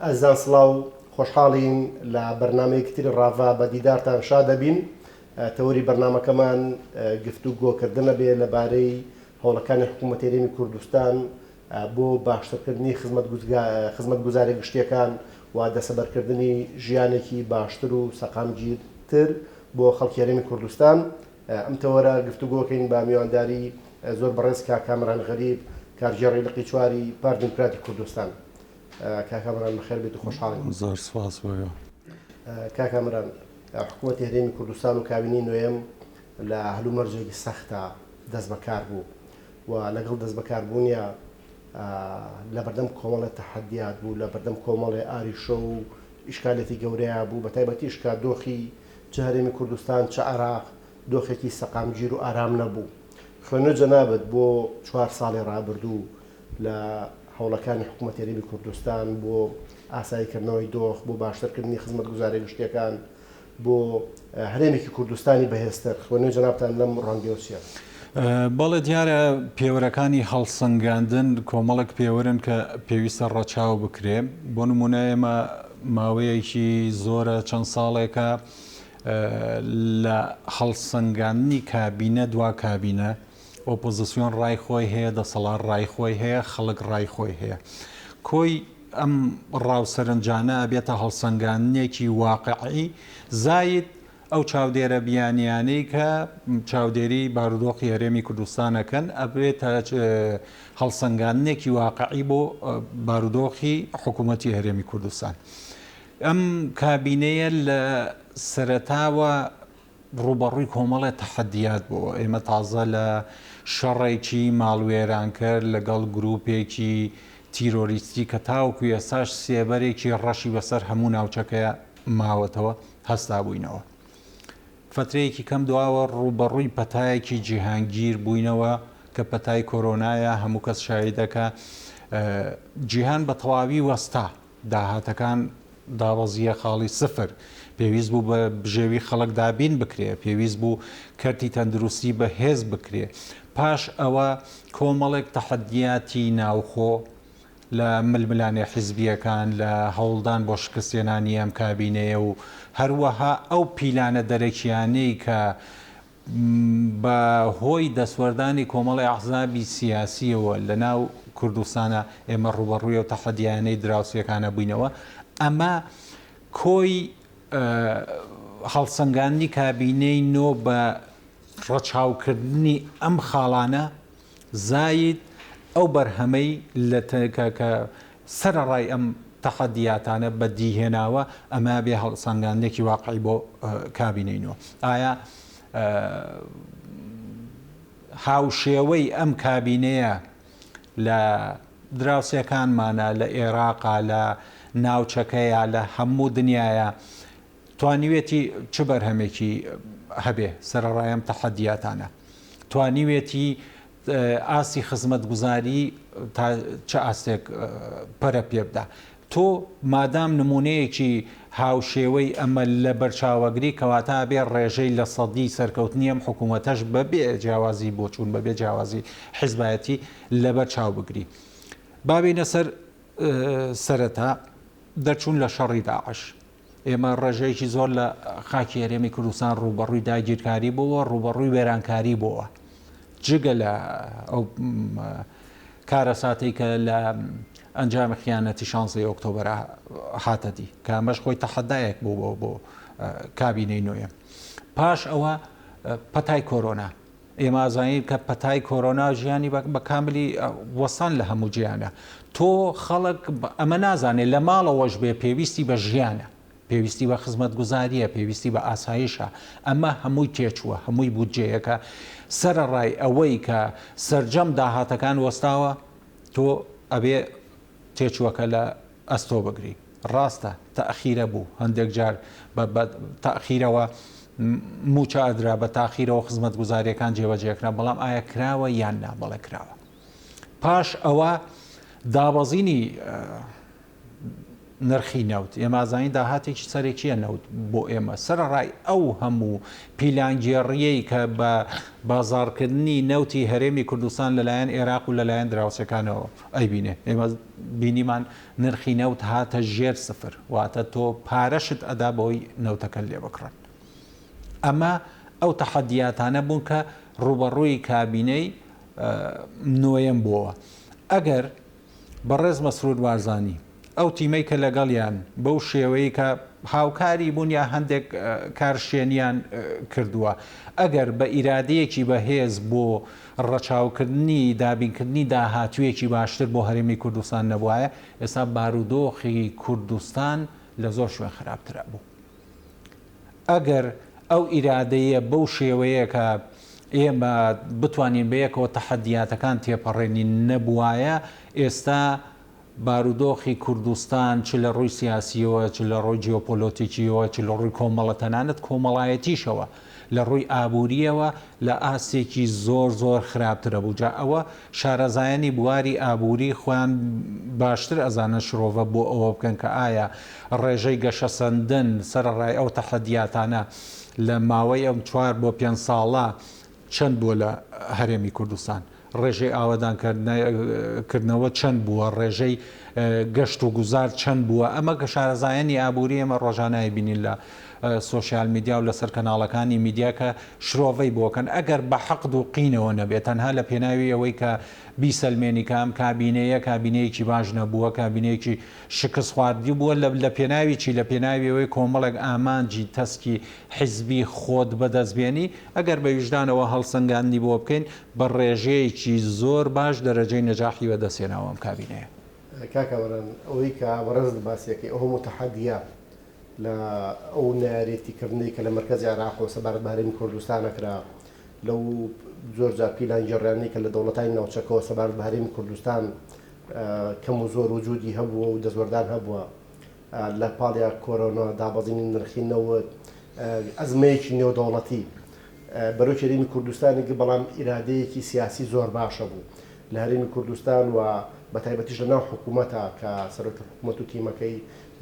ئازیزان سڵاو، خۆشحاڵین لە بەرنامەیەکی تری ڕاڤە بە دیدارتان شاد دەبین. تەوەری بەرنامەکەمان گفتوگۆکردنە بێ لەبارەی هەوڵەکانی حکوومەتی هەرێمی کوردستان بۆ باشترکردنی خزمەتگوزاریە گشتیەکان و دەسەبەرکردنی ژیانێکی باشتر و سەقامگیرتر بۆ خەڵکی هەرێمی کوردستان. ئەم تەوەرە گفتوگۆکەین بە میوانداری زۆر بەڕێز کاک کامەران غەریب، کارگێڕی لقی چواری پارتی دیموکراتی کوردستان. کاک کامەران بەخێر بێیت و خۆشحاڵین. زۆر سوپاس بۆ ئێوە. کاک کامەران، حکوومەتی هەرێمی کوردستان و کابینەی نۆیەم لە هەلومەرجێکی سەختا دەستبەکار بوو و لەگەڵ دەستبەکاربوونیا لەبەردەم کۆمەڵێ تەحەدیات بوو، لەبەردەم کۆمەڵێ ئاریشە و ئیشکالێتی گەورەیا بوو، بەتایبەتیش کە دۆخی چ هەرێمی کوردستان چ عێراق دۆخێکی سەقامگیر و ئارام نەبوو. خوێندنەوەی جەنابت بۆ چوار ساڵی ڕابردوو لە هەوڵەکانی حکوومەتی هەرێمی کوردستان بۆ ئاساییکردنەوەی دۆخ، بۆ باشترکردنی خزمەتگوزارییە گشتییەکان، بۆ هەرێمێکی کوردستانی بەهێزتر، خوێندنەوەی جەنابتان لەم ڕوانگەیەوە چییە؟ بەڵێ دیارە پێوەرەکانی هەڵسەنگاندن کۆمەڵێک پێوەرن کە پێویستە ڕەچاو بکرێ. بۆ نموونە ئێمە ماوەیەکی زۆرە چەند ساڵێکە لە هەڵسەنگاندنی کابینە دوا کابینە ئۆپۆزسیۆن ڕای خۆی هەیە، دەسەڵات ڕای خۆی هەیە، خەڵک ڕای خۆی هەیە. کۆی ئەم ڕا و سەرنجانە ئەبێتە هەڵسەنگاندنێکی واقعی زاید ئەو چاودێرە بیانیانەی کە چاودێری بارودۆخی هەرێمی کوردستان ئەکەن ئەبێتە هەڵسەنگاندنێکی واقعی بۆ بارودۆخی حکوومەتی هەرێمی کوردستان. ئەم کابینەیە لە سەرەتاوە ڕووبەڕووی کۆمەڵێ تەحەدیات بۆوە. ئێمە تازە لە شەڕێکی ماڵوێرانکەر لەگەڵ گرووپێکی تیرۆریستی کە تاوەکو ئێستاش سێبەرێکی ڕەشی بەسەر هەموو ناوچەکەیا ماوەتەوە هەستابووینەوە. فەترەیەکی کەم دواوە ڕووبەڕووی پەتایەکی جیهانگیر بووینەوە کە پەتای کۆرۆنایە، هەموو کەس شاهیدە کە جیهان بە تەواوی وەستا. داهاتەکان دابەزییە خاڵی سفر، پێویست بوو بە بژێوی خەڵک دابین بکرێ، پێویست بوو کەرتی تەندروستی بەهێز بکرێ. پاش ئەوە کۆمەڵێک تەحەدیاتی ناوخۆ لە ململانێ حیزبییەکان، لە هەوڵدان بۆ شکستهێنانی ئەم کابینەیە و هەروەها ئەو پیلانە دەرەکییانەی کە بە هۆی دەستوەردانی کۆمەڵی ئەحزابی سیاسییەوە لە ناو کوردستانا ئێمە ڕووبەڕووی ئەو تەحەدیایانەی دراوسێکانە بووینەوە، ئەمە کۆی هەڵسەنگاندنی کابینەی نۆ بە ڕەچاوکردنی ئەم خاڵانە زاید ئەو بەرهەمەی لە کە سەرەڕای ئەم تەحەدیاتانە بەدیهێناوە، ئەمە بێ هەڵسەنگاندنێکی واقعی بۆ کابینەی نۆ. ئایا هاوشێوەی ئەم کابینەیە لە دراوسێکانمانە، لە ئێراقا، لە ناوچەکەیا، لە هەموو دنیایا توانیوێتی چ بەرهەمێکی هەبێ سەرەڕای ئەم تەحەدیاتانە؟ توانیوێتی ئاستی خزمەتگوزاری تا چ ئاستێک پەرە پێ بدا؟ تۆ مادام نمونەیەکی هاوشێوەی ئەمە لە بەرچاوەگری کەواتە ئەبێ ڕێژەی لە سەدی سەرکەوتنی ئەم حکوومەتەش بەبێ جیاوازی بۆچوون بەبێ جیاوازی حیزبایەتی لەبەر چاو بگری. با بێینە سەر سەرەتا دەرچوون لە شەڕی داعش. ئێمە ڕێژەیەکی زۆر لە خاکی هەرێمی کوردستان ڕووبەڕووی داگیرکاری بۆوە، ڕووبەڕووی وێرانکاری بۆوە. جگە لە ئەو کارەساتەی کە لە ئەنجامی خیانەتی شانزەی ئۆکتۆبەرا هاتە دی، کە ئەمەش خۆی تەحەدایەک بوو بۆ بۆ کابینەی نۆیەم. پاش ئەوە پەتای کۆرۆنا، ئێمە ئەزانین کە پەتای کۆرۆنا ژیانی بە کاملی وەستان لە هەموو جیهانە. تۆ خەڵک ئەمە نازانێت لە ماڵەوەش بێ پێویستی بە ژیانە، پێویستی بە خزمەتگوزارییە، پێویستی بە ئاسایشە. ئەمە هەمووی تێچووە، هەمووی بودجەیەکە. سەرەڕای ئەوەی کە سەرجەم داهاتەکان وەستاوە، تۆ ئەبێ تێچووەکە لە ئەستۆ بگری. ڕاستە تەئخیرە بوو، هەندێک جار بە بە تەئخیرەوە مووچە ئەدرا، بە تاخیرەوە خزمەتگوزارییەکان جێبەجێ کرا، بەڵام ئایا کراوە یان نا؟ بەڵێ کراوە. پاش ئەوە دابەزینی. نرخی نەوت، ئێمە ئەزانین داهاتێکی سەرەکییە نەوت بۆ ئێمە، سەرەڕای ئەو هەموو پیلانگێڕییەی کە بە بازاڕکردنی نەوتی هەرێمی کوردستان لەلایەن ئێراق و لەلایەن دراوسێکانەوە ئەیبینێ، ئێمە بینیمان نرخی نەوت هاتە ژێر سفر، واتە تۆ پارەشت ئەدا بەوەی نەوتەکەت لێ بکڕن. ئەمە ئەو تەحەدیاتانە بوون کە ڕووبەڕووی کابینەی نۆیەم بووەوە. ئەگەر بەڕێز مەسرور بارزانی، ئەو تیمەی کە لەگەڵیان بەو شێوەیەی کە هاوکاری بوون یا هەندێک کار شێنیان کردووە، ئەگەر بە ئیرادەیەکی بەهێز بۆ ڕەچاوکردنی دابینکردنی داهاتوویەکی باشتر بۆ هەرێمی کوردستان نەبوایە، ئێستا بارودۆخی کوردستان لە زۆر شوێن خراپتر ئەبوو. ئەگەر ئەو ئیرادەیە بەو شێوەیە کە ئێمە بتوانین بەیەکەوە تەحەدیاتەکان تێپەڕێنین نەبوایە، ئێستا بارودۆخی کوردستان چ لە ڕووی سیاسییەوە، چ لە ڕووی جیۆپۆلۆتیکییەوە، چ لە ڕووی کۆمەڵە تەنانەت کۆمەڵایەتیشەوە، لە ڕووی ئابوورییەوە لە ئاستێکی زۆر زۆر خراپترە بوو. جا ئەوە شارەزایانی بواری ئابووری خۆیان باشتر ئەزانن شرۆڤە بۆ ئەوە بکەن کە ئایا ڕێژەی گەشەسەندن سەرەڕای ئەو تەحەدیاتانە لە ماوەی ئەم چوار بۆ پێنج ساڵە چەند بووە لە هەرێمی کوردستان؟ ڕێژەی ئاوەدان کردنەوە چەند بووە؟ ڕێژەی گەشت و گوزار چەند بووە؟ ئەمە کە شارەزایانی ئابووری ئێمە ڕۆژانە ئەیبینین لە سۆشیال میدیا و لەسەر کەناڵەکانی میدیا کە شرۆڤەی بۆ کەن ئەگەر بە حەقد و قینەوە نەبێت تەنها لە پێناوی ئەوەی کە بیسەلمێنی کە ئەم کابینەیە کابینەیەکی باش نەبووە کابینەیەکی شکست خواردی بووە لە پێناوی چی لە پێناوی ئەوەی کۆمەڵێک ئامانجی تەسکی حیزبی خۆت بەدەست بێنی ئەگەر بە ویژدانەوە هەڵسەنگاندنی بۆ بکەین بە ڕێژەیەکی زۆر باش دەرەجەی نەجاحی بەدەست هێناوە ئەم کابینەیە. کاک کامەران ئەوەی کە بەڕێزت باسی ئەکەی ئەو هەموو تەحەدیە لە ئەو نەیارێتی کردنەی کە لە مەرکەزی عێراقەوە سەبارەت بە هەرێمی کوردستان ئەکرا لەو زۆر جار پیلانگێڕیانەی کە لە دەوڵەتانی ناوچەکەوە سەبارەت بە هەرێمی کوردستان کەم و زۆر وجودی هەبووە و دەستوەردان هەبووە لە پاڵیا کۆرۆنا، دابەزینی نرخی نەوت، ئەزمەیەکی نێودەوڵەتی بەرۆکی هەرێمی کوردستانی گرت، بەڵام ئیرادەیەکی سیاسی زۆر باشە بوو لە هەرێمی کوردستان و بە تایبەتیش لە ناو حکوومەتە کە سەرۆکی حکوومەت و تیمەکەی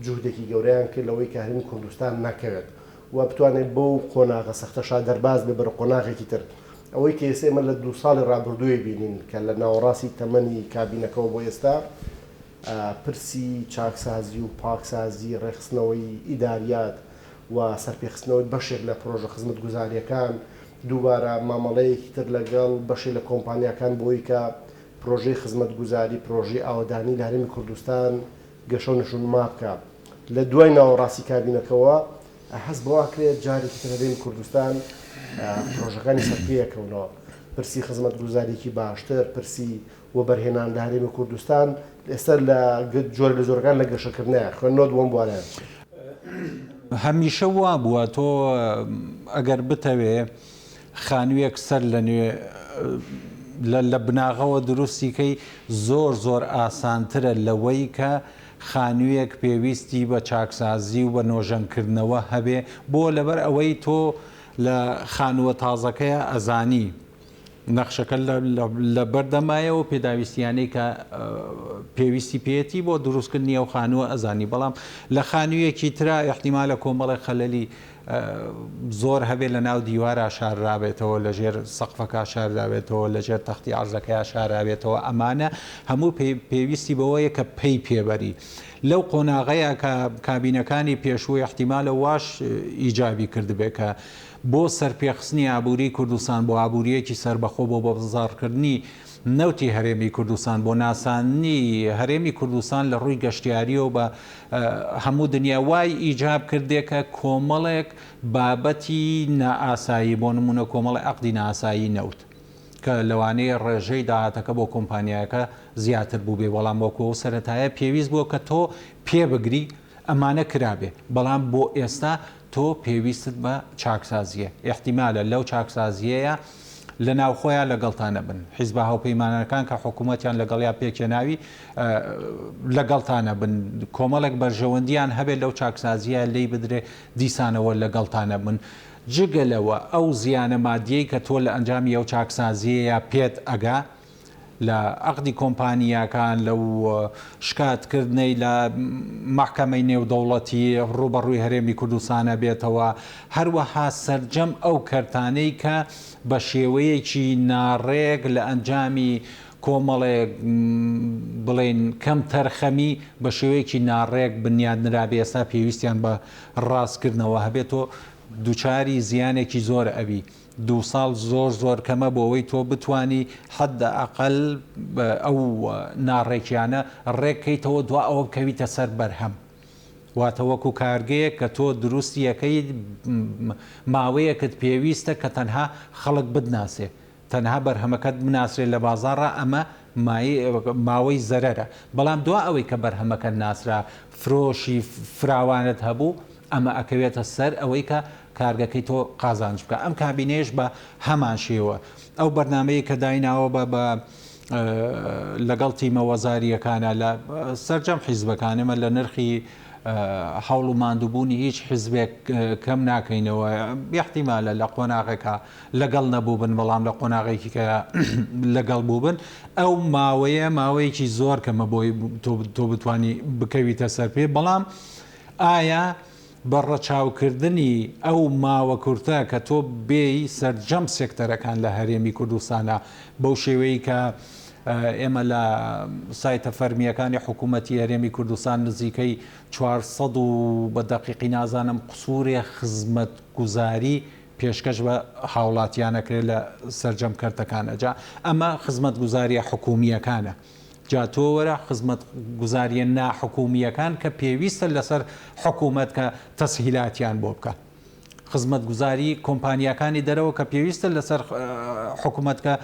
جوهدێکی گەورەیان کرد لەوەی کە هەرێمی کوردستان نەکەوێت و بتوانێت بەو قۆناغە سەختەشا دەرباز بێ بەرەو قۆناغێکی تر. ئەوەی کە ئێستا ئێمە لە دوو ساڵی ڕابردووی بینین کە لە ناوەڕاستی تەمەنی کابینەکەوە بۆ ئێستا پرسی چاکسازی و پاکسازی، ڕێکخستنەوەی ئیداریات و سەرپێخستنەوەی بەشێک لە پرۆژە خزمەتگوزارییەکان، دووبارە مامەڵەیەکی تر لەگەڵ بەشێک لە کۆمپانیاکان بۆی کە پرۆژەی خزمەتگوزاری، پرۆژەی ئاوەدانی لە هەرێمی کوردستان گەشە و نشونما بکا. لە دوای ناوەڕاستی کابینەکەوە هەست بەوە ئەکرێت جارێکی تر هەرێمی کوردستان پرۆژەکانی سەرپێ ئەکەونەوە. پرسی خزمەتگوزاریی باشتر، پرسی وەبەرهێنان لە هەرێمی کوردستان ئێستا لە جۆرە لە جۆرەکان لە گەشەکردنایە، خوێندنەوەت بۆ ئەم بوارەیان چییە؟ هەمیشە وابووە تۆ ئەگەر بتەوێ خانوویەک سەر لە نوێ لە بناغەوە دروستی کەی زۆر زۆر ئاسانترە لەوەی کە خانوویەک پێویستی بە چاکسازی و بە نۆژەنکردنەوە هەبێ بۆ لەبەر ئەوەی تۆ لە خانووە تازەکەیە ئەزانی نەخشەکە لە بەردەمایە و پێداویستیانەی کە پێویستی پێیەتی بۆ دروستکردنی ئەو خانووە ئەزانی بەڵام لە خانوویەکی ترا ئیحتیمالە کۆمەڵێک خەلەلی زۆر هەبێ لە ناو دیوارا شاررابێتەوە لە ژێر سەقفەکە شاررابێتەوە لە ژێر تەختی عەرزەکەیا شارابێتەوە ئەمانە هەموو پێویستی بەوەیە کە پەی پێبەری لەو قۆناغەیە کە کابینەکانی پێشوو ئیحتیمالە واش ئیجابی کردبێ کە بۆ سەرپێخستنی ئابووریی کوردستان، بۆ ئابوورییەکی سەربەخۆ، بۆ بەبازاڕکردنی نەوتی هەرێمی کوردستان، بۆ ناساندنی هەرێمی کوردستان لە ڕووی گەشتیارییەوە بە هەموو دنیا، وای ئیجاب کردێ کە کۆمەڵێک بابەتی نائاسایی، بۆ نموونە کۆمەڵێ عەقدی نائاسایی نەوت، کە لەوانەیە ڕێژەی داهاتەکە بۆ کۆمپانیایەکە زیاتر بووبێ، بەڵام وەکوو ئەو سەرەتایە پێویست بووە کە تۆ پێ بگری، ئەمانە کرابێ، بەڵام بۆ ئێستا تۆ پێویستت بە چاکسازییە، ئیحتیمالە لەو چاکسازییەیا لە ناوخۆیا لەگەڵتا نەبن، حیزبە هاوپەیمانەکان کە حکوومەتیان لەگەڵیا پێکهێناوی لەگەڵتا نەبن، کۆمەڵێک بەرژەوەندییان هەبێت لەو چاکسازییە لێی بدرێ دیسانەوە لەگەڵتا نەبن. جگە لەوە ئەو زیانە مادییەی کە تۆ لە ئەنجامی ئەو چاکسازییەیا پێت ئەگا. لە عەقدی کۆمپانیاکان، لەو شکات کردنەی لە مەحکەمەی نێودەوڵەتی ڕووبەڕووی هەرێمی کوردستان ئەبێتەوە، هەروەها سەرجەم ئەو کەرتانەی کە بە شێوەیەکی ناڕێک لە ئەنجامی کۆمەڵێک بڵێین کەمتەرخەمی بە شێوەیەکی ناڕێک بنیات نرابێ ئێستا پێویستیان بە ڕاستکردنەوە هەبێت تۆ دووچاری زیانێکی زۆر ئەبی. دووساڵ زۆر زۆر کەمە بۆ ئەوەی تۆ بتوانی حد اقل ئەو ناڕێکیانە ڕێک کەیتەوە دوا ئەوە بکەویتە سەر بەرهەم واتە وەکو کارگەیەک کە تۆ دروستی ئەکەیت ماوەیەکت پێویستە کە تەنها خەڵک بتناسێ تەنها بەرهەمەکەت بناسرێت لە بازاڕا ئەمە ماوەی زەرەرە بەڵام دوا ئەوەی کە بەرهەمەکەت ناسرا فرۆشی فراوانت هەبوو ئەمە ئەکەوێتە سەر ئەوەی کە کارگەکەی تۆ قازانج بکا ئەم کابینەیەش بە هەمان شێوە ئەو بەرنامەیە کە دایناوە بە بە لەگەڵ تیمە وەزاریەکانە لە سەرجەم حیزبەکان ئێمە لە نرخی هەوڵ و ماندووبوونی هیچ حیزبێک کەم ناکەینەوە یاحتیمالە لە قۆناغێکە لەگەڵ نەبووبن بەڵام لە قۆناغێکی کە لەگەڵ بووبن ئەو ماوەیە ماوەیەکی زۆر کەمە بۆی تۆ بتانی بکەویتە سەر پێ بەڵام ئایا بە ڕەچاوکردنی ئەو ماوە کورتە کە تۆ بێی سەرجەم سێکتەرەکان لە هەرێمی کوردستانا بەو شێوەی کە ئێمە لە سایتە فەرمییەکانی حکوومەتی هەرێمی کوردستان نزیکەی 400 و بە دەقیقی نازانم قسوورێ خزمەتگوزاری پێشکەش بە هاوڵاتیان ئەکرێت لە سەرجەم کەرتەکانە جا ئەمە خزمەتگوزاریە حکوومییەکانە. جا تۆ وەرە خزمەتگوزاریە ناحکومییەکان کە پێویستە لەسەر حکومەت کە تەسهیلاتیان بۆ بکا. خزمەتگوزاری کۆمپانیاکانی دەرەوە کە پێویستە لەسەر حکومەت کە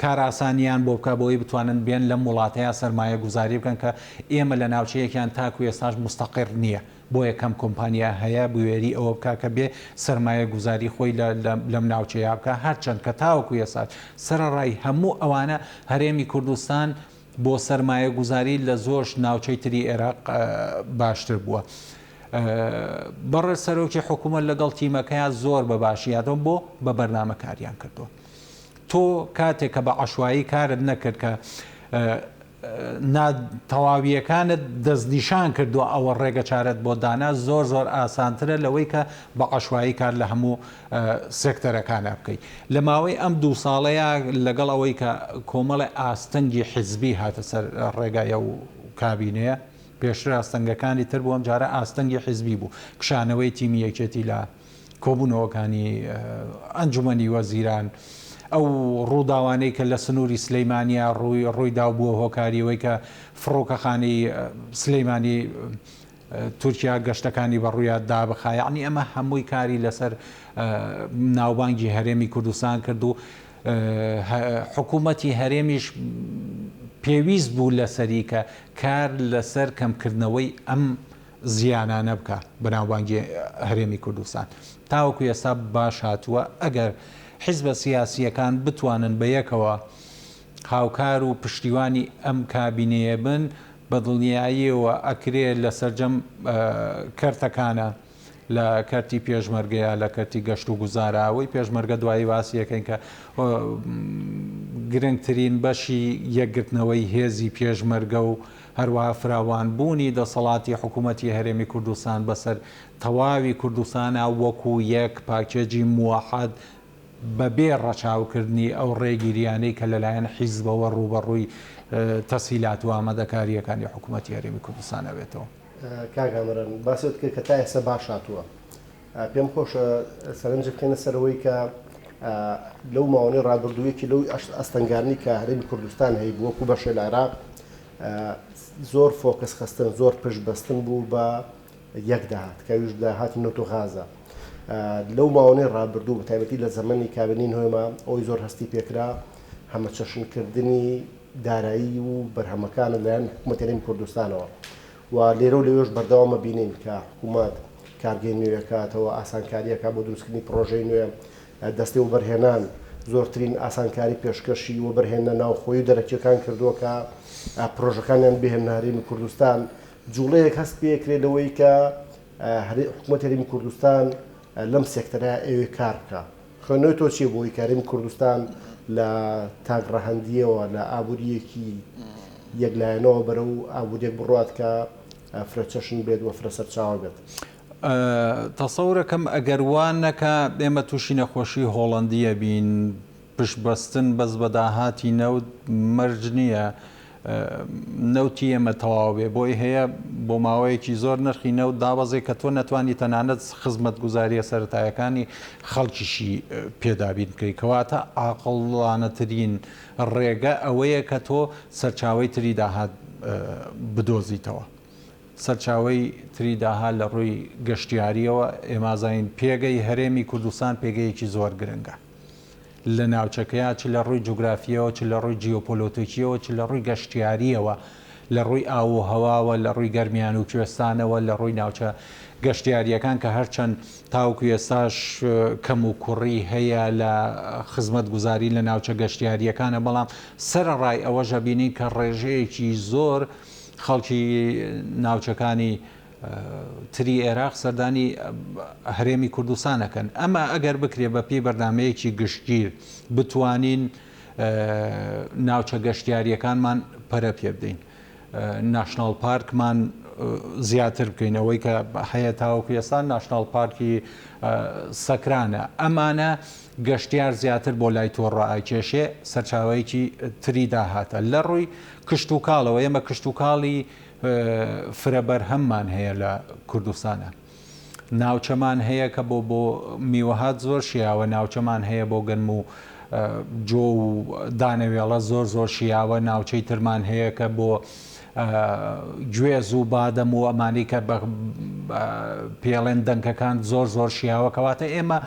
کارئاسانیان بۆ بکا بۆی بتوانن بێن لەم وڵاتەیا سەرمایە گوزاری بکەن کە ئێمە لە ناوچەیەکیان تاکو ئێستاش مستەقر نییە. بۆیە کەم کۆمپانیا هەیە بوێری ئەوە بکا کە بێ سەرمایە گوزاری خۆی لە لەم ناوچەیە بکا هەرچەند کە تاوەکو ئێستاش سەرەڕای هەموو ئەوانە هەرێمی کوردستان بۆ سەرمایە گوزاری لە زۆر ناوچەی تری ئێراق باشتر بووە. بەڕێز سەرۆکی حکوومەت لەگەڵ تیمەکەیان زۆر بە باشی هاتوون بۆ بە بەرنامە کاریان کردووە. تۆ کاتێک کە بە عەشوایی کارت نەکرد کە نا تەواوییەکانت دەستنیشان کردووە ئەوە ڕێگەچارەت بۆ دانا زۆر زۆر ئاسانترە لەوەی کە بە عەشوایی کار لە هەموو سێکتەرەکانا بکەی لە ماوەی ئەم دوو ساڵەیا لەگەڵ ئەوەی کە کۆمەڵێ ئاستەنگی حیزبی هاتە سەر ڕێگای ئەو کابینەیە پێشتر ئاستەنگەکانی تر بوو ئەم جارە ئاستەنگی حیزبی بوو کشانەوەی تیمی یەکێتی لە کۆبوونەوەکانی ئەنجومەنی وەزیران، ئەو ڕووداوانەی کە لە سنووری سلەیمانیا ڕووی ڕوویدا و بووە هۆکاری ئەوەی کە فڕۆکەخانەی سلەیمانی تورکیا گەشتەکانی بە ڕوویا دابخا یەعنی ئەمە هەمووی کاری لەسەر ناوبانگی هەرێمی کوردستان کرد و حکوومەتی هەرێمیش پێویست بوو لەسەری کە کار لەسەر کەمکردنەوەی ئەم زیانانە بکا بە ناوبانگی هەرێمی کوردستان تاوەکو ئێستا باش هاتووە ئەگەر حیزبە سیاسییەکان بتوانن بە یەکەوە هاوکار و پشتیوانی ئەم کابینەیە بن بە دڵنیاییەوە ئەکرێ لە سەرجەم کەرتەکانە لە کەرتی پێشمەرگەیە لە کەرتی گەشت و گوزارە ئەوەی پێشمەرگە دوایی باسی یەکەین کە گرنگترین بەشی یەکگرتنەوەی هێزی پێشمەرگە و هەروەها فراوانبوونی دەسەڵاتی حکوومەتی هەرێمی کوردستان بەسەر تەواوی کوردستانا وەکوو یەک پاکێجی موەحەد بەبێ ڕەچاوکردنی ئەو ڕێگیرییانەی کە لەلایەن حیزبەوە ڕووبەڕووی تەسهیلات و ئامادەکارییەکانی حکوومەتی هەرێمی کوردستان ئەبێتەوە. کاک هامران، باست کرد کە تا ئێستا باش هاتووە. پێم خۆشە سەرنج بخەینە سەر ئەوەی کە لەو ماوەی ڕابردوو یەکی لەو ئاستەنگانەی کە هەرێمی کوردستان هەیبوو وەکو بەشێ لە عێراق زۆر فۆکەس خستن زۆر پشت بەستن بوو بە یەک داهات کە ئەویش داهاتی نەوت و غازە لەو ماوەی ڕابردوو بە تایبەتی لە زەمەنی کابینەی نۆیەما ئەوەی زۆر هەستی پێکرا هەمەچەشنکردنی دارایی و بەرهەمەکانە لەلایەن حکوومەتی هەرێمی کوردستانەوە و لێرە و لەوێش بەردەوام ئەبینین کە حکوومەت کارگەی نوێ ئەکاتەوە، ئاسانکاری ئەکات بۆ دروستکردنی پڕۆژەی نوێ، دەستەی وەبەرهێنان زۆرترین ئاسانکاری پێشکەشی وەبەرهێنە ناوخۆیی و دەرەکییەکان کردووە کە پڕۆژەکانیان بهێننە هەرێمی کوردستان. جوڵەیەک هەست پێکرێت لەوەی کە حکوومەتی هەرێمی کوردستان لەم سێکتەرە ئەیەوێت کار بکا. خوێندنەوەی تۆ چییە بۆ ئەوەی کە هەرێمی کوردستان لە تاک ڕەهەندییەوە لە ئابوورییەکی یەکلایەنەوە بەرەو ئابوورییەک بڕوات کە فرەچەشن بێت و فرە سەرچاوە بێت؟ تەسەورەکەم ئەگەر وا نەکا ئێمە تووشی نەخۆشی هۆڵەندی ئەبین، پشت بەستن بەس بە داهاتی نەوت مەرج نییە نەوتی ئێمە تەواو بێ، بۆی هەیە بۆ ماوەیەکی زۆر نرخی نەوت دابەزێ کە تۆ نەتوانی تەنانەت خزمەتگوزارییە سەرەتایەکانی خەڵکیشی پێ دابین بکەی، کەواتە عاقڵانەترین ڕێگە ئەوەیە کە تۆ سەرچاوەی تری داهات بدۆزیتەوە. سەرچاوەی تری داهات لە ڕووی گەشتیارییەوە، ئێمە ئەزانین پێگەی هەرێمی کوردستان پێگەیەکی زۆر گرنگە لە ناوچەکەیا، چ لە ڕووی جوگرافییەوە، چ لە ڕووی جیۆپۆلۆتیکییەوە، چ لە ڕووی گەشتیارییەوە، لە ڕووی ئاو و هەواوە، لە ڕووی گەرمیان و کوێستانەوە، لە ڕووی ناوچە گەشتیارییەکان کە هەرچەند تاوەکو ئێستاش کەموکوڕی هەیە لە خزمەتگوزاری لە ناوچە گەشتیارییەکانە، بەڵام سەرەڕای ئەوەش ئەبینین کە ڕێژەیەکی زۆر خەڵکی ناوچەکانی تری عێراق سەردانی هەرێمی کوردستان ئەکەن. ئەمە ئەگەر بکرێ بە پێی بەرنامەیەکی گشتگیر بتوانین ناوچە گەشتیارییەکانمان پەرە پێ بدەین. ناشناڵ پارکمان زیاتر بکەین ئەوەی کە هەیە تاوەکو ئێستا ناشناڵ پارکی سەکرانە ئەمانە گەشتیار زیاتر بۆ لای تۆ ڕائەکێشێ سەرچاوەیەکی تری داهاتە لە ڕووی کشتوکاڵەوە ئێمە کشتوکاڵی فرە بەرهەممان هەیە لە کوردستانە ناوچەمان هەیە کە بۆ بۆ میوەهات زۆر شیاوە، ناوچەمان هەیە بۆ گەنم و جۆ و دانەوێڵە زۆر زۆر شیاوە، ناوچەی ترمان هەیە کە بۆ گوێز و بادەم و ئەمانەی کە بە پێڵێن دەنکەکان زۆر زۆر شیاوە کەواتە ئێمە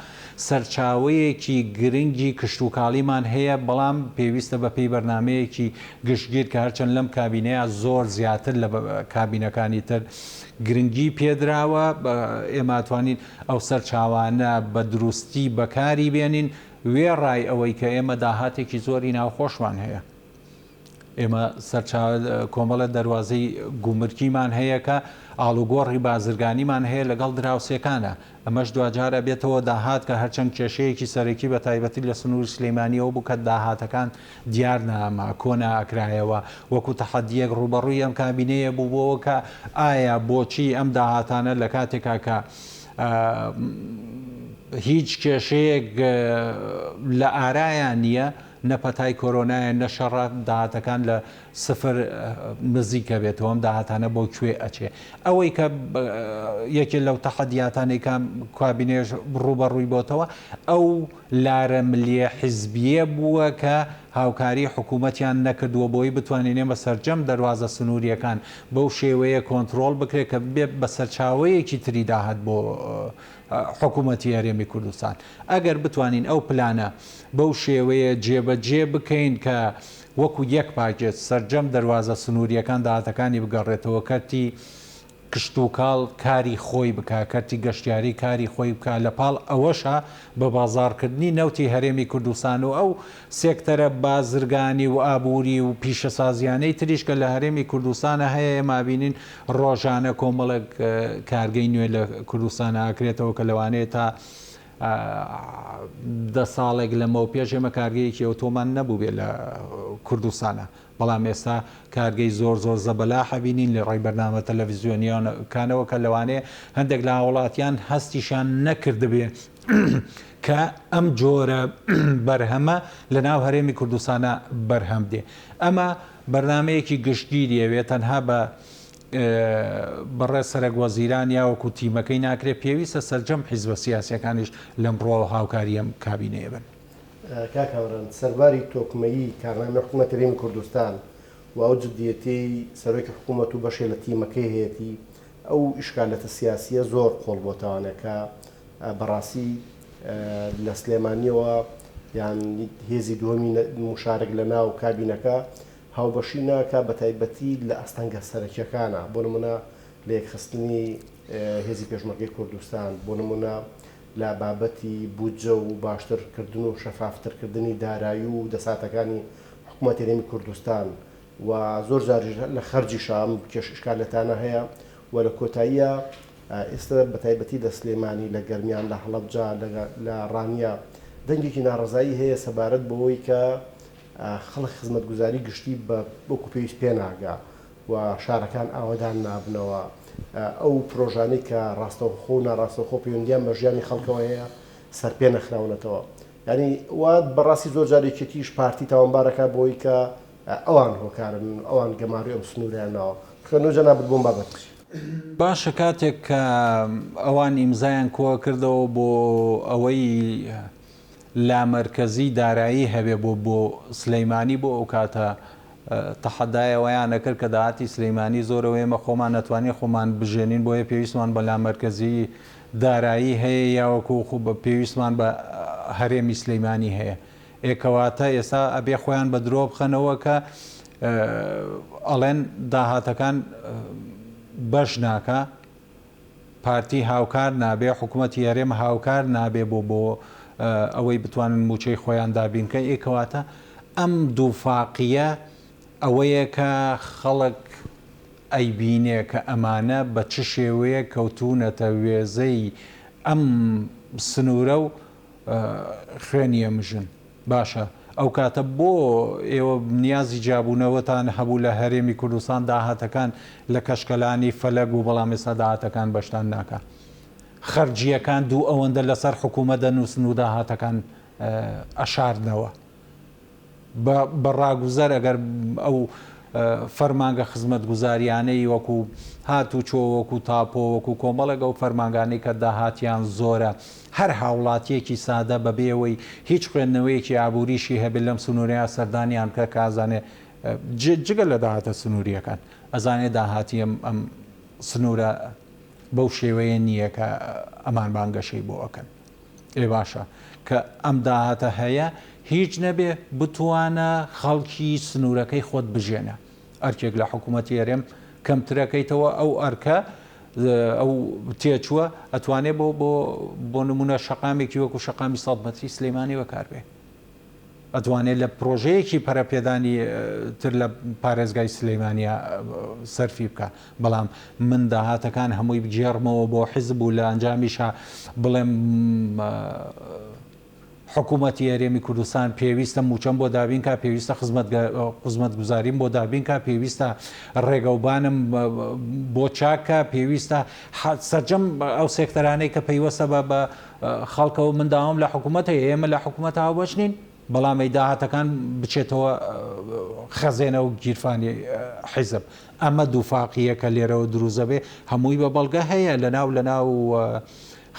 سەرچاوەیەکی گرنگی کشتوکاڵیمان هەیە بەڵام پێویستە بە پێی بەرنمەیەکی گشتگیر کە هەرچەند لەم کابینەیە زۆر زیاتر لە کابینەکانی تر گرنگی پێدراوە، ئێمە ئەتوانین ئەو سەرچاوانە بە دروستی بەکاری بێنین، وێڕای ئەوەی کە ئێمە داهاتێکی زۆری ناوخۆشمان هەیە. ئێمە سەرچاوە کۆمەڵە دەروازەی گومرکیمان هەیە کە ئاڵوگۆڕی بازرگانیمان هەیە لەگەڵ دراوسێکانە. ئەمەش دواجار ئەبێتەوە داهات کە هەرچەند کێشەیەکی سەرەکی بە تایبەتی لە سنووری سلیمانیەوە بوو کە داهاتەکان دیار نەئەما، کۆ نەئەکرایەوە، وەکو تەحەدییەک ڕووبەڕووی ئەم کابینەیە بووبووەوە کە ئایا بۆچی ئەم داهاتانە لە کاتێکا کە هیچ کێشەیەک لە ئارایا نییە، نە پەتای کۆرۆنایە نە شەڕە، داهاتەکان لە سفر نزیکە بێتەوە ئەم داهاتانە بۆ کوێ ئەچێ؟ ئەوەی کە یەکێ لەو تەحەدیاتانەی کە کابینەیەش ڕووبەڕووی بۆتەوە ئەو لارە ملیە حیزبیە بووە کە هاوکاری حکوومەتیان نەکردووە بۆی بتوانین ئێمە سەرجەم دەروازە سنووریەکان بەو شێوەیە کۆنترۆڵ بکرێت کە ببێت بە سەرچاوەیەکی تری داهات بۆ حکوومەتی هەرێمی کوردستان. ئەگەر بتوانین ئەو پلانە بەو شێوەیە جێبەجێ بکەین کە وەکو یەک پاکێج سەرجەم دەروازە سنوورییەکان داهاتەکانی بگەڕێتەوە، کەرتی کشتوکاڵ کاری خۆی بکا، کەرتی گەشتیاری کاری خۆی بکا، لە پاڵ ئەوەشا بە بازاڕکردنی نەوتی هەرێمی کوردستان و ئەو سێکتەرە بازرگانی و ئابووری و پیشەسازییانەی تریش کە لە هەرێمی کوردستانا هەیە، ئێمە ئەبینین ڕۆژانە کۆمەڵێک کارگەی نوێ لە کوردستانا ئەکرێتەوە کە لەوانەیە تا دە ساڵێک لەمەوپێش ئێمە کارگەیەکی ئەوتۆمان نەبووبێ لە کوردستانا، بەڵام ئێستا کارگەی زۆر زۆر زەبەلاح ئەبینین لە ڕێی بەرنامە تەلەڤیزیۆنییەکانەوە کە لەوانەیە هەندێک لە هاوڵاتیان هەستیشیان نەکردبێ کە ئەم جۆرە بەرهەمە لە ناو هەرێمی کوردستانا بەرهەم دێ. ئەمە بەرنامەیەکی گشتگیری ئەوێ تەنها بە بەڕێز سەرەک وەزیران یا وەکو تیمەکەی ناکرێت، پێویستە سەرجەم حیزبە سیاسیەکانیش لەم ڕوەوە هاوکاری ئەم کابینەیە بن. کاک کامەران، سەرباری تۆکمەیی کارنامەی حکوومەتی هەرێمی کوردستان و ئەو جدیەتەی سەرۆکی حکوومەت و بەشێ لە تیمەکەی هەیەتی، ئەو ئیشکالەتە سیاسییە زۆر قووڵ بۆتەوانێ کە بەڕاستی لە سلێمانییەوە یان هێزی دووەمی موشارک لە ناو کابینەکە هاوبەشی ناکا بەتایبەتی لە ئاستەنگە سەرەکیەکانا بۆ نمونە لە یەکخستنی هێزی پێشمەرگەی کوردستان بۆ نمونە لە بابەتی بودجە و باشتر کردن و شەفافتر کردنی دارایی و دەساتەکانی حکومەتی هەرێمی کوردستان و زۆر جاریش لە خەرجیشا ئەم کێش ئیشکالەتانە هەیە و لە کۆتاییا ئێستا بەتایبەتی لە سلێمانی لە گەرمیان لە هەڵەبجە لە ڕانیە. دەنگێکی ناڕەزایی هەیە سەبارەت بەوەی کە خەڵک خزمەتگوزاری گشتی بە وەکو پێویست پێ ناگا و شارەکان ئاوەدان نابنەوە، ئەو پرۆژانەی کە ڕاستەوخۆ و ناڕاستەوخۆ پەیوەندیان بە ژیانی خەڵکەوە هەیە سەرپێ نەخراونەتەوە. یانی وا بەڕاستی زۆر جار یەکێتیش پارتی تاوانبار ئەکا بەوەی کە ئەوان هۆکارن ئەوان گەمارۆی ئەم سنوورەیان ناوە. خوێندنەوەی جەنابت بۆم بابەتە چییە؟ باشە کاتێک کە ئەوان ئیمزایان کۆکردەوە بۆ ئەوەی لامەرکەزی دارایی هەبێ بۆ بۆ سلیمانی بۆ ئەو کاتە تەحەدای ئەوەیان ئەکرد کە داهاتی سلیمانی زۆرە و ئێمە خۆمان ئەتوانین خۆمان بژێنین بۆیە پێویستمان بە لامەرکەزی دارایی هەیە یا وەکو پێویستمان بە هەرێمی سلیمانی هەیە ئێ کەواتە ئێستا ئەبێ خۆیان بە درۆ بخەنەوە کە ئەڵێن داهاتەکان بەش ناکا پارتی هاوکار نابێ، حکومەتی هەرێم هاوکار نابێ بۆ بۆ ئەوەی بتوانن مووچەی خۆیان دابین بکەن، ئێ کەواتە ئەم دووفاقییە ئەوەیە کە خەڵک ئەیبینێ کە ئەمانە بە چ شێوەیەک کەوتوونەتە وێزەی ئەم سنوورە و خوێنی ئەمژن. باشە ئەو کاتە بۆ ئێوە نیازی جیابوونەوەتان هەبوو لە هەرێمی کوردستان داهاتەکان لە کەشکەلانی فەلەک بوو بەڵام ئێستا داهاتەکان بەشتان ناکا خەرجییەکان دوو ئەوەندە لەسەر حکوومەت دەنووسن و داهاتەکان ئەشارنەوە. بە ڕاگوزەر ئەگەر ئەو فەرمانگە خزمەتگوزاریانەی وەکو هاتوچۆ وەکو تاپۆ وەکو کۆمەڵێک ئەو فەرمانگانەی کە داهاتیان زۆرە هەر هاوڵاتیەکی سادە بەبێ ئەوەی هیچ خوێندنەوەیەکی ئابووریشی هەبێت لەم سنوورەیە سەردانیان بکە کە ئەزانێ جگە لە داهاتە سنووریەکان ئەزانێ داهاتی ئەم سنوورە بەو شێوەیە نییە کە ئەمان بانگەشەی بۆ ئەکەن. ئێ باشە کە ئەم داهاتە هەیە هیچ نەبێ بتوانە خەڵکی سنوورەکەی خۆت بژێنە ئەرکێک لە حکوومەتی هەرێم کەمترەکەیتەوە ئەو ئەرکە ئەو تێچووە ئەتوانێ بۆ بۆ بۆ نمونە شەقامێکی وەکو شەقامی 100 مەتری سلەیمانی بەکاربێ ئەتوانێت لە پرۆژەیەکی پەرەپێدانی تر لە پارێزگای سلەیمانیا سەرفی بکە بەڵام من داهاتەکان هەمووی بگێڕمەوە بۆ حیزب و لە ئەنجامیشا بڵێم حکوومەتی هەرێمی کوردستان پێویستە مووچەم بۆ دابین کا، پێویستە خزمەتگوزاریم بۆ دابین کا، پێویستە ڕێگەوبانم بۆ چاک کا، پێویستە سەرجەم ئەو سێکتەرانەی کە پەیوەستە بە خەڵکەوە من داوام لە حکوومەت هەیە، ئێمە لە حکوومەت هاوبەش نین، بەڵام ئەی داهاتەکان بچێتەوە خەزێنە و گیرفانی حیزب. ئەمە دووفاقییە کە لێرەوە دروست دەبێ، هەمووی بە بەڵگە هەیە لەناو لەناو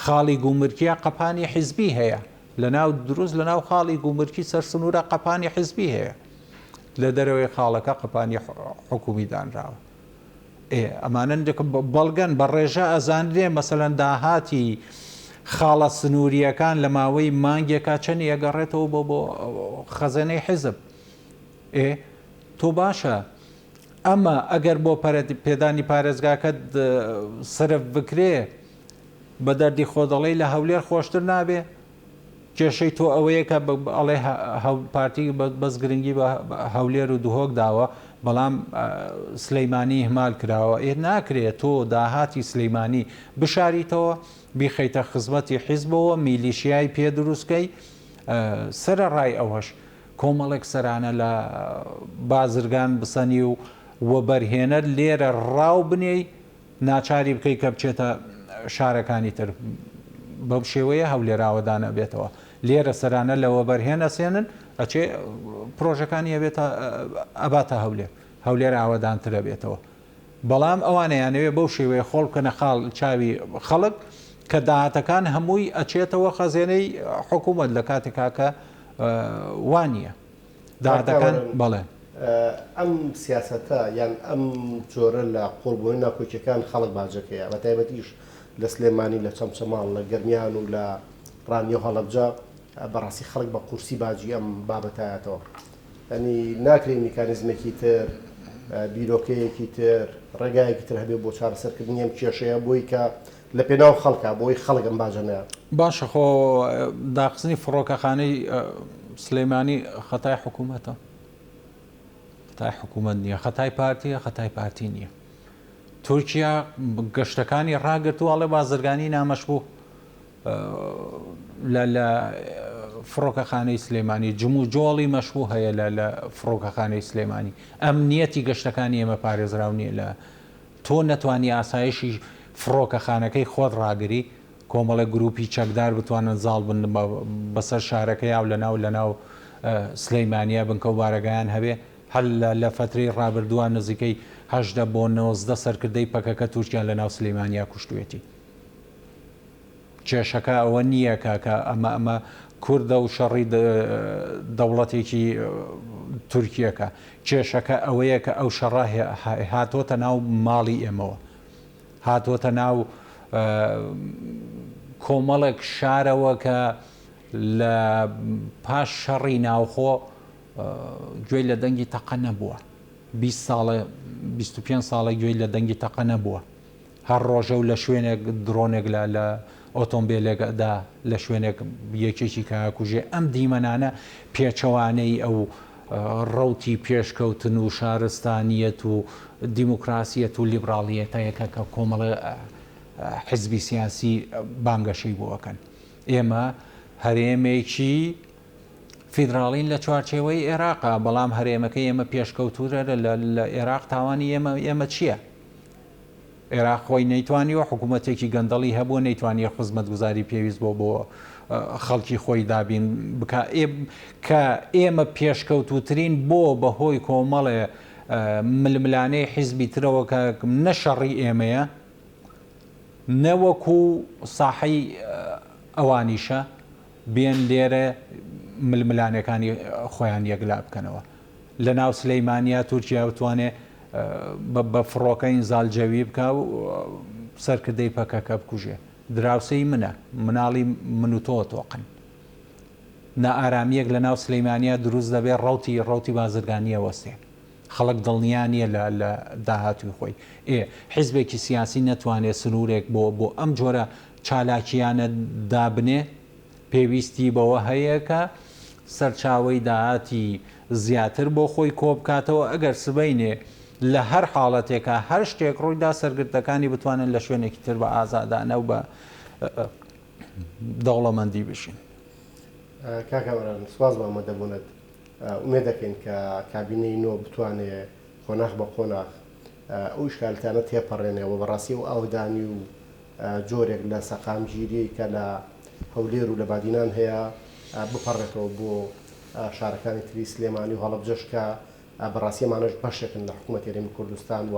خاڵی گومرکیا قەپانی حیزبی هەیە لەناو دروست لەناو خاڵی گومرکی سەر سنوورە قەپانی حیزبی هەیە لە دەرەوەی خاڵەکە قەپانی حکومی دانراوە. ئێ ئەمانە بەڵگەن بە ڕێژە ئەزانرێ مەسەلەن داهاتی خاڵە سنوورییەکان لە ماوەی مانگێکا چەنی ئەگەڕێتەوە بۆ بۆ خەزێنەی حیزب ئێ تۆ باشە ئەمە ئەگەر بۆ پەرە پێدانی پارێزگاکەت سرف بکرێ بە دەردی خۆ دەڵێی لە هەولێر خۆشتر نابێ کێشەی تۆ ئەوەیە کە ئەڵێ پارتی بەس گرنگی بە هەولێر و دهۆک داوە بەڵام سلەیمانی ئیهمال کراوە ئێ ناکرێ تۆ داهاتی سلەیمانی بشاریتەوە بیخەیتە خزمەتی حیزبەوە میلیشیای پێ دروستکەی سەرەڕای ئەوەش کۆمەڵێک سەرانە لە بازرگان بسەنی و وەبەرهێنەر لێرە ڕاو بنێی ناچاری بکەی کە بچێتە شارەکانی تر بەم شێوەیە هەولێر ئاوەدان ئەبێتەوە لێرە سەرانە لە وەبەرهێن ئەسێنن ئەچێ پرۆژەکانی ئەبێتە ئەباتە هەولێر هەولێر ئاوەدانتر ئەبێتەوە بەڵام ئەوان ئەیانەوێ بەو شێوەیە خۆڵ بکەنە خاڵ چاوی خەڵک کە داهاتەکان هەمووی ئەچێتەوە خەزێنەی حکوومەت لە کاتێکا کە وانە داهاتەکان بەڵێ. ئەم سیاسەتە یان ئەم جۆرە لە قوڵبوونەوەی ناکۆکیەکان خەڵک باجەکەیە بە تایبەتیش لە سلێمانی لە چەمچەماڵ لە گەرمیان و لە ڕانیە و هەڵەبجە بەڕاستی خەڵک بە قورسی باجی ئەم بابەتایەتەوە ینی ناکرێ میکانیزمێکی تر بیرۆکەیەکی تر ڕێگایەکی تر هەبێ بۆ چارەسەرکردنی ئەم کێشەیە بۆی کە لە پێناو خەڵکا بۆی خەڵک ئەم باجە نەیات. باشە خۆ داخستنی فڕۆکەخانەی سلەیمانی خەتای حکوومەتە؟ خەتای حکوومەت نییە، خەتای پارتیە، خەتای پارتی نییە. تورکیا گەشتەکانی ڕاگرتووە ئەڵێ بازرگانی نامەشبوو لە لە فڕۆکەخانەی سلێمانی جموجۆڵی مەشبوو هەیە لە لە فڕۆکەخانەی سلێمانی ئەمنیەتی گەشتەکانی ئێمە پارێزراو نییە لە تۆ نەتوانی ئاسایشی فڕۆکەخانەکەی خۆت ڕاگری کۆمەڵێک گروپی چەکدار بتوانن زاڵ بن بەسەر شارەکەیا و لەناو لەناو سلیمانیا بنکە و بارەگایان هەبێ هەر لە فەترەی ڕابردووە نزیکەی 18 بۆ 19 سەرکردەی پەکەکە تورکیا لەناو سلیمانیا کوشتوێتی. کێشەکە ئەوە نییە کە کە ئەمە ئەمە کوردە و شەڕی دەوڵەتێکی تورکیەکە کێشەکە ئەوەیە کە ئەو شەڕە هاتۆتە ناو ماڵی ئێمەوە هاتۆتە ناو کۆمەڵێک شارەوە کە لە پاش شەڕی ناوخۆ گوێی لە دەنگی تەقە نەبووە 20 ساڵە 25 ساڵە گوێی لە دەنگی تەقە نەبووە هەر ڕۆژە و لە شوێنێک درۆنێک لە لە ئۆتۆمبیلێک ئەدا لە شوێنێک یەکێکی کە ئەکوژێ ئەم دیمەنانە پێچەوانەی ئەو ڕەوتی پێشکەوتن و شارستانیەت و دیموکراسیەت و لیبراڵیەتەیە کە کە کۆمەڵە حزبی سیاسی بانگەشەی بۆ ئەکەن ئێمە هەرێمێکی فیدراڵین لە چوارچێوەی ئێراقا بەڵام هەرێمەکەی ئێمە پێشکەوتوورە لە ئێراق تاوانی ئێمە ئێمە چییە؟ عێراق خۆی نەیتوانیوە، حکوومەتێکی گەندەڵی هەبووە نەیتوانیە خزمەتگوزاری پێویست بۆ بۆ خەڵکی خۆی دابین بکا کە ئێمە پێشکەوتووترین بۆ بەهۆی کۆمەڵێ ململانێی حیزبی ترەوە کە نە شەڕی ئێمەیە نە وەکو ساحەی ئەوانیشە بێن لێرە ململانێکانی خۆیان یەکلا بکەنەوە. لە ناو سلیمانیا تورکیا بتوانێ بە فڕۆکە ئینزال جەوی بکا و سەرکردەی پەکەکە بکوژێ. دراوسێی منە، مناڵی من و تۆ تۆقن. نائارامییەک لە ناو سلیمانیا دروست دەبێ ڕەوتی ڕەوتی بازرگانی ئەوەستێ. خەڵک دڵنیا نییە لە لە داهاتووی خۆی. ئێ حیزبێکی سیاسی نەتوانێ سنوورێک بۆ بۆ ئەم جۆرە چالاکییانە دابنێ، پێویستی بەوە هەیە کە سەرچاوەی داهاتی زیاتر بۆ خۆی کۆبکاتەوە، ئەگەر سبەینێ لە هەر حاڵەتێکا هەر شتێک ڕوویدا سەرگرتەکانی بتوانن لە شوێنێکی تر بە ئازادانە و بە دەوڵەمەندی بژین. کاک کامەران سوپاس بۆ ئامادەبوونت. ئومێد دەکەین کە کابینەی نۆ بتوانێ قۆناغ بە قۆناغ ئەو ئیشکالتانە تێپەڕێنێ و بەڕاستی ئەو ئاودانی و جۆرێک لە سەقامگیریی کە لە هەولێر و لە بادینان هەیە بپەڕێتەوە بۆ شارەکانی تری سلێمانی و هەڵەبجەش کە بەڕاستی ئەمانەش بەشێکن لە حکوومەتی هەرێمی کوردستان و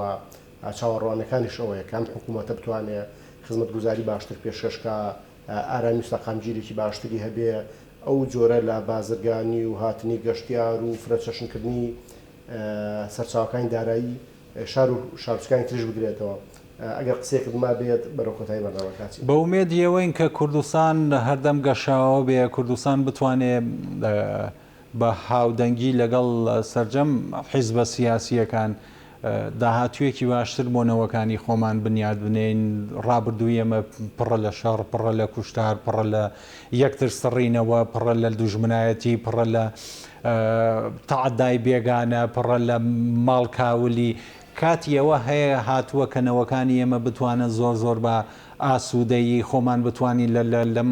چاوەڕوانەکانیش ئەوەیە کە ئەم حکوومەتە بتوانێ خزمەتگوزاری باشتر پێشکەش کا، ئارامی و سەقامگیریی باشتری هەبێ، ئەو جۆرە لە بازرگانی و هاتنی گەشتیار و فرەچەشنکردنی سەرچاوەکانی دارایی شار و شارۆچکانی تریش بگرێتەوە. ئەگەر قسەیەکت مابێت بەرەو کۆتایی بەرنامەکە ئەچین. بە ئومێدی ئەوەین کە کوردستان هەردەم گەشاوە بێ، کوردستان بتوانێ بە هاودەنگی لەگەڵ سەرجەم حیزبە سیاسییەکان داهاتوویەکی باشتر بۆ نەوەکانی خۆمان بنیات بنێین. ڕابردووی ئێمە پڕە لە شەڕ، پڕە لە کوشتار، پڕە لە یەکتر سڕینەوە، پڕە لە دوژمنایەتی، پڕە لە تەعەدای بێگانە، پڕە لە ماڵکاولی. کاتی ئەوە هەیە هاتووە کە نەوەکانی ئێمە بتوانن زۆر زۆر بە ئاسوودەیی خۆمان بتوانین لە لە لەم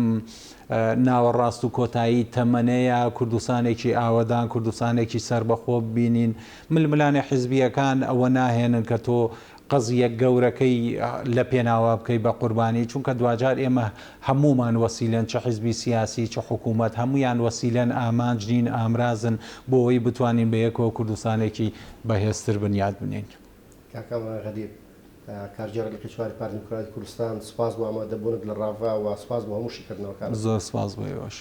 ناوەڕاست و کۆتایی تەمەنەیە کوردستانێکی ئاوەدان، کوردستانێکی سەربەخۆ ببینین. ململانێ حیزبییەکان ئەوە ناهێنن کە تۆ قەزییە گەورەکەی لە پێناوا بکەی بە قوربانی، چونکە دواجار ئێمە هەموومان وەسیلەن، چ حیزبی سیاسی، چ حکوومەت، هەموویان وەسیلەن، ئامانج نین، ئامرازن بۆ ئەوەی بتوانین بە یەکەوە کوردستانێکی بەهێزتر بنیات بنێین. کاک کامەران غەریب، کارگێڕی لقی چواری پارتی دیموکراتی کوردستان، سوپاس بۆ ئامادەبوونت لە ڕاڤە و سوپاس بۆ هەموو شیکردنەوەکانت. زۆر سوپاس بۆ ئێوەش.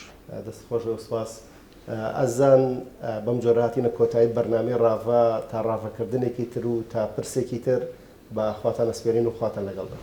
دەستت خۆش بێ و سوپاس. ئازیزان بەم جۆرە هاتینە کۆتایی بەرنامەی ڕاڤە، تا ڕاڤەکردنێکی تر و تا پرسێکی تر بە خواتان ئەسپێرین و خواتان لەگەڵ بێت.